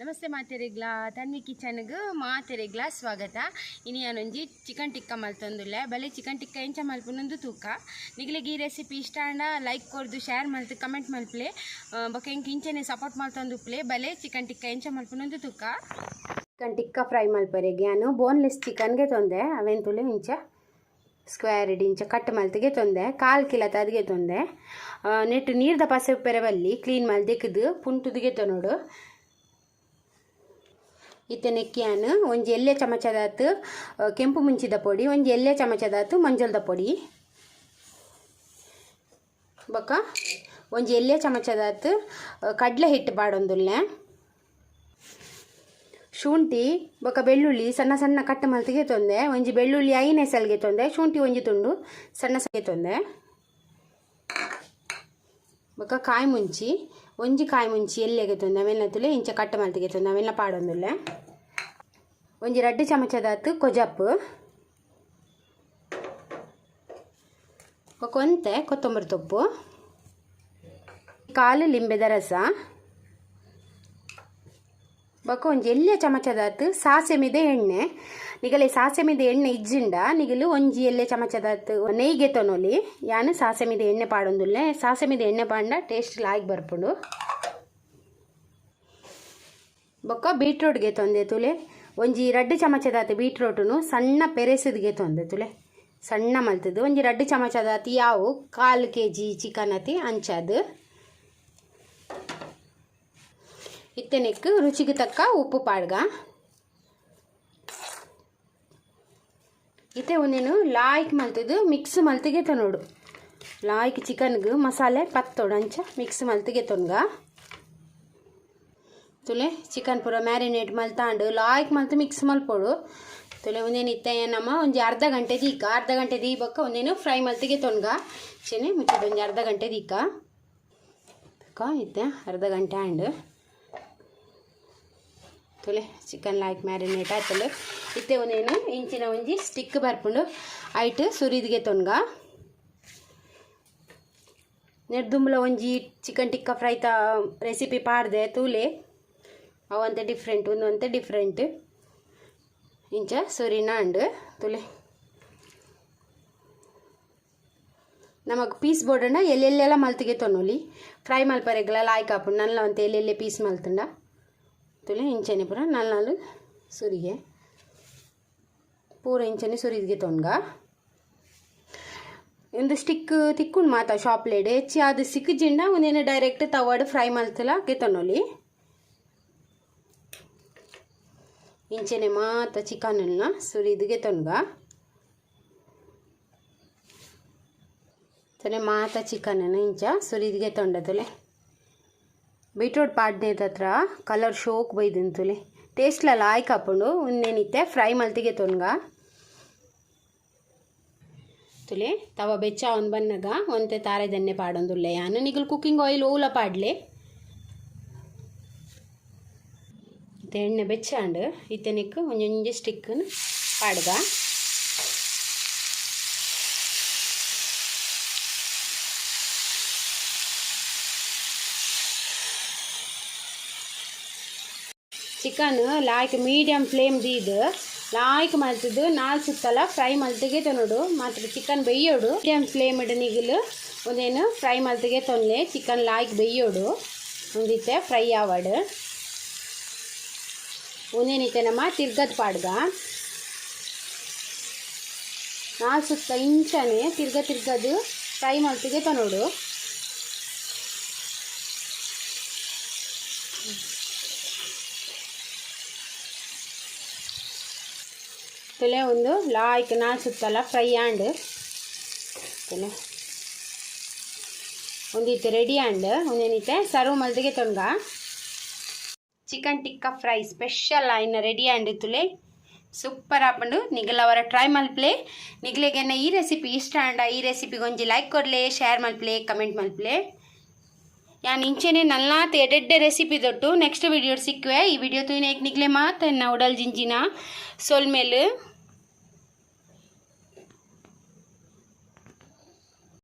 ನಮಸ್ತೆ ಮಾತೆರೆಗ್ಲಾ ತನ್ವಿ ಕಿಚನ್ಗ್ ಮಾತೆರೆಗ್ಲಾ ಸ್ವಾಗತ. ಇನಿ ಯಾನೊಂಜಿ ಚಿಕನ್ ಟಿಕ್ಕ ಮಲ್ತೊಂದುಲ್ಲೆ. ಬಲೆ ಚಿಕನ್ ಟಿಕ್ಕ ಎಂಚ ಮಲ್ಪುನೊಂದು ತೂಕ. ನಿಗಲೆಗ್ ಈ ರೆಸಿಪಿ ಇಷ್ಟ ಆಂಡ ಲೈಕ್ ಕೊರ್ದು ಶೇರ್ ಮಲ್ತು ಕಮೆಂಟ್ ಮಲ್ಪುಲೆ. ಬೊಕ ಎಂಕ್ ಇಂಚನೆ ಸಪೋರ್ಟ್ ಮಲ್ತೊಂದುಪ್ಪುಲೆ. ಬಲೆ ಚಿಕನ್ ಟಿಕ್ಕ ಎಂಚ ಮಲ್ಪುನೊಂದು ತೂಕ. ಚಿಕನ್ ಟಿಕ್ಕ ಫ್ರೈ ಮಲ್ಪರೆಗ್ ಯಾನು ಬೋನ್ಲೆಸ್ ಚಿಕನ್ಗೆ ತೊಂದೆ. ಅವೆನ್ ತುಲೆ ಇಂಚ ಸ್ಕ್ವೇರ್ ಇಂಚ ಕಟ್ ಮಲ್ತಿಗೆ ತೊಂದೆ. ಕಾಲು ಕಿಲ ತದಿಗೆ ತೊಂದೆ. ನೆಟ್ಟು ನೀರ್ದ ಪಸೆ ಉಪ್ಪೆರೆ ಬಲ್ಲಿ ಕ್ಲೀನ್ ಮಲ್ದಿಕ್ಕದು ಪುಂಟುದಿಗೆ ತೊನೋಡು. ಇತ್ತೆ ನೆಕ್ಕಿಯಾನು ಒಂಜಿ ಎಲ್ಯ ಚಮಚದಾತು ಕೆಂಪು ಮುಂಚಿದ ಪೊಡಿ, ಒಂಜಿ ಎಲ್ಯ ಚಮಚದಾತು ಮಂಜಲ್ದ ಪೊಡಿ, ಬೊಕ್ಕ ಒಂಜಿ ಎಲ್ಯ ಚಮಚದಾತು ಕಡಲೆ ಹಿಟ್ಟು ಪಾಡೊಂದುಲ್ಲೆ, ಶುಂಠಿ ಬೊಕ್ಕ ಬೆಳ್ಳುಳ್ಳಿ ಸಣ್ಣ ಸಣ್ಣ ಕಟ್ ಮಲ್ತಿಗೆ ತೊಂದೆ, ಒಂಜಿ ಬೆಳ್ಳುಳ್ಳಿ 5 ಎಸಲ್ಗೆ ತೊಂದೆ, ಶುಂಠಿ ಒಂಜಿ ತುಂಡು ಸಣ್ಣ ಸಣ್ಣ ತೊಂದೆ, ಬೊಕ್ಕ ಕಾಯಿ ಮುಂಚಿ ಒಂಜಿ ಕಾಯಿ ಮುಂಚಿ ಎಲ್ಯಗೆ ತೊಂದೆ, ಅವೆಲ್ಲ ತುಲೆ ಇಂಚ ಕಟ್ ಮಲ್ತಿಗೆ ತೊಂದೆ, ಅವೆಲ್ಲ ಪಾಡೊಂದುಲ್ಲೆ, ಒಂಜಿ 2 ಚಮಚದಾತು ಕೊಜಪ್ಪು, ಬೊಕ್ಕ ಒಂತೆ ಕೊತ್ತಂಬರಿ ತೊಪ್ಪು, ಕಾಲು ಲಿಂಬೆದ ರಸ, ಬೊಕ್ಕ ಒಂಜಿ ಎಲ್ಯ ಚಮಚದಾತು ಸಾಸೆಮಿದ ಎಣ್ಣೆ. ನಿಗಲೆ ಸಾಸೆಮಿದ ಎಣ್ಣೆ ಇಜ್ಜಿಂಡ ನಿಗಲು ಒಂಜಿ ಎಲ್ಯ ಚಮಚದಾತು ನೆಯ್ಗೆ ತೊನೊಲಿ. ಯಾನು ಸಾಸೆಮಿದ ಎಣ್ಣೆ ಪಾಡೊಂದುಲ್ಲೆ. ಸಾಸೆಮಿದ ಎಣ್ಣೆ ಪಾಂಡ ಟೇಸ್ಟ್ ಲಾಯ್ಕ್ ಬರ್ಪುಂಡು. ಬೊಕ್ಕ ಬೀಟ್ರೋಟ್ಗೆ ತೊಂದೆ ತುಲೆ ಒಂಜಿ 2 ಚಮಚದಾತು ಬೀಟ್ರೋಟುನು ಸಣ್ಣ ಪೆರೆಸಿದ್ಗೆ ತೊಂದೆ ತುಲೆ ಸಣ್ಣ ಮಲ್ತದು. ಒಂಜಿ 2 ಚಮಚದಾತು ಯಾವು 1/4 ಕೆಜಿ ಚಿಕನ್ ಅತಿ ಅಂಚಾದು. ಇತ್ತೆನೆಕ್ ರುಚಿಗೆ ತಕ್ಕ ಉಪ್ಪು ಪಾಡ್ಗ. ಇತ್ತೆ ಒಂದೇನು ಲಾಯ್ಕ್ ಮಲ್ತದು ಮಿಕ್ಸ್ ಮಲ್ತಿಗೆ ತೊನೋಡು. ಲಾಯ್ಕ್ ಚಿಕನ್ಗೆ ಮಸಾಲೆ ಪತ್ತೋಡು ಅಂಚ ಮಿಕ್ಸ್ ಮಲ್ತಿಗೆ ತೊನ್ಗ. ತುಲೆ ಚಿಕನ್ ಪೂರ ಮ್ಯಾರಿನೇಟ್ ಮಲ್ತಾಂಡು ಲಾಯ್ಕ್ ಮಲ್ತು ಮಿಕ್ಸ್ ಮಲ್ಪೋಡು. ತುಲೆ ಒಂದೇನು ಇತ್ತೆ ನಮ್ಮ ಒಂಜಿ ಅರ್ಧ ಗಂಟೆ ದೀಕ, ಅರ್ಧ ಗಂಟೆ ದೀಬಕ್ಕ ಒಂದೇನು ಫ್ರೈ ಮಲ್ತಿಗೆ ತೊನ್ಗ. ಚೆನೆ ಮುಚ್ಚಿದ ಒಂಜಿ ಅರ್ಧ ಗಂಟೆ ದೀಕ ಇತ್ತೆ ಅರ್ಧ ಗಂಟೆ ಆಂಡು. ತುಲೆ ಚಿಕನ್ ಲಾಯ್ಕ್ ಮ್ಯಾರಿನೇಟ್ ಆಯ್ತಲ್ಲ. ಇತ್ತೆ ಒಂದೇನು ಇಂಚಿನ ಒಂಜಿ ಸ್ಟಿಕ್ ಬರ್ಪುಂಡು ಐಟ್ ಸುರಿದಿಗೆ ತೊನ್ಗ. ನೆಡ್ದುಂಬಲ ಒಂಜಿ ಚಿಕನ್ ಟಿಕ್ಕ ಫ್ರೈ ತ ರೆಸಿಪಿ ಪಾಡ್ದೆ ತೂಲೆ, ಅವಂತೆ ಡಿಫ್ರೆಂಟ್ ಒಂದೊಂತೆ ಡಿಫ್ರೆಂಟ್. ಇಂಚ ಸುರಿನ ಅಂಡು ತುಲೆ ನಮಗ್ ಪೀಸ್ ಬೋರ್ಡನ್ನ ಎಲ್ಲೆಲ್ಲೆಲ್ಲ ಮಲ್ತಿಗೆ ತೊನೊಲಿ. ಫ್ರೈ ಮಲ್ಪರೆಗ್ಲ ಲಾಯ್ಕ್ ಆಪುಂಡು. ನಲ್ಲ ಒಂತೆ ಎಲ್ಲೆಲ್ಲೆ ಪೀಸ್ ಮಲ್ತುಂಡ ತುಲೆ ಇಂಚನೆ ಪೂರ ನಲ್ನಾಲು ಸುರಿಗೆ ಪೂರ ಇಂಚನೆ ಸುರಿದಿಗೆ ತೊನ್ಗ. ಒಂದು ಸ್ಟಿಕ್ ತಿಕ್ಕುಂಡು ಮಾತ ಶಾಪ್ಲೇಡ್ ಹೆಚ್ಚಿ ಅದು ಸಿಕ್ಕಿಜಿಂಡ ಒಂದೇನು ಡೈರೆಕ್ಟ್ ತವಾಡು ಫ್ರೈ ಮಲ್ತಲ ಗೆತೊನೊಲಿ. ಇಂಚನೆ ಮಾತ ಚಿಕನ್ನ ಸುರಿದಿಗೆ ತೊನ್ಗ. ತುಲೆ ಮಾತ ಚಿಕನನ್ನು ಇಂಚ ಸುರಿದಿಗೆ ತೊಂಡ. ತುಲೆ ಬೀಟ್ರೋಟ್ ಪಾಡ್ನೇದ ಹತ್ರ ಕಲರ್ ಶೋಕ್ ಬೈದಿನ ತುಲೆ ಟೇಸ್ಟ್ಲ ಲಾಯ್ಕ್ ಹಾಪುಂಡು. ಒಂದೇನಿತ್ತೆ ಫ್ರೈ ಮಲ್ತಿಗೆ ತೊನ್ಗ. ತುಲೆ ತವ ಬೆಚ್ಚ ಅವನ್ ಬನ್ನಗ ಒಂತೆ ತಾರೆ ದನ್ನೆ ಪಾಡೊಂದುಲ್ಲೆ. ಯಾನು ನಿಗಲ್ ಕುಕ್ಕಿಂಗ್ ಆಯಿಲ್ ಓಲ ಪಾಡ್ಲೆ. ಇತ್ತೆ ಎಣ್ಣೆ ಬೆಚ್ಚಾಂಡು ಇತ್ತೆ ನಿಕ್ಕು ಒಂಜೊಂಜಿ ಸ್ಟಿಕ್ಕನ್ನು ಪಾಡ್ಗ. ಚಿಕನ್ ಲಾಯ್ಕ್ ಮೀಡಿಯಮ್ ಫ್ಲೇಮ್ ದೀದು ಲಾಯ್ಕ್ ಮಲ್ತದು 4 ಸುತ್ತಲ ಫ್ರೈ ಮಲ್ತಿಗೆ ತೊನೋಡು. ಮಾತ್ರ ಚಿಕನ್ ಬೆಯ್ಯೋಡು. ಮೀಡಿಯಮ್ ಫ್ಲೇಮ್ ನಿಗಲು ಒಂದೇನು ಫ್ರೈ ಮಲ್ತಿಗೆ ತೊನ್ಲೆ ಚಿಕನ್ ಲಾಯ್ಕ್ ಬೆಯ್ಯೋಡು. ಒಂದಿತ್ತೆ ಫ್ರೈ ಆವಡು. ಒಂದೇನಿತ್ತೆ ನಮ್ಮ ತಿರ್ಗದ ಪಾಡ್ಗ. 4 ಸುತ್ತ ಇಂಚನೆ ತಿರ್ಗ ತಿರ್ಗದು ಫ್ರೈ ಮಲ್ತಿಗೆ ತೊನೋಡು. ತುಲೆ ಒಂದು ಲಾಯ್ಕ್ 4 ಸುತ್ತಲ ಫ್ರೈ ಆಂಡ್ ತುಲೆ ಒಂದಿತ್ತೆ ರೆಡಿ ಆಂಡ್ ಒಂದೇನಿತ್ತೆ ಸರ್ವ್ ಮಲ್ತಿಗೆ ತೊನ್ಗ. ಚಿಕನ್ ಟಿಕ್ಕಾ ಫ್ರೈ ಸ್ಪೆಷಲ್ ಆಯ್ನ ರೆಡಿ ಆಂಡ್ ತುಲೆ ಸೂಪರ್ ಆಪುಂಡು. ನಿಗಲ ಅವರ ಟ್ರೈ ಮಲ್ಪಲೆ. ನಿಗಲೆಗೆನ್ನ ಈ ರೆಸಿಪಿ ಇಷ್ಟ ಆಂಡ ಈ ರೆಸಿಪಿಗೆ ಒಂಜಿ ಲೈಕ್ ಕೊರ್ಲೆ, ಶೇರ್ ಮಲ್ಪಲೆ, ಕಮೆಂಟ್ ಮಲ್ಪಲೆ. ಯಾನ್ ಇಂಚೆನೆ ನಲ್ನಾತ್ ಎಡೆಡ್ಡೆ ರೆಸಿಪಿ ದೊಟ್ಟು ನೆಕ್ಸ್ಟ್ ವಿಡಿಯೋ ಸಿಕ್ಕುವೆ. ಈ ವಿಡಿಯೋ ತೂಯಿನ ನಿಗ್ಲೆ ಮಾತ ಎನ್ನ ಉಡಲ್ ಜಿಂಜಿನ ಸೊಲ್ಮೆಲು.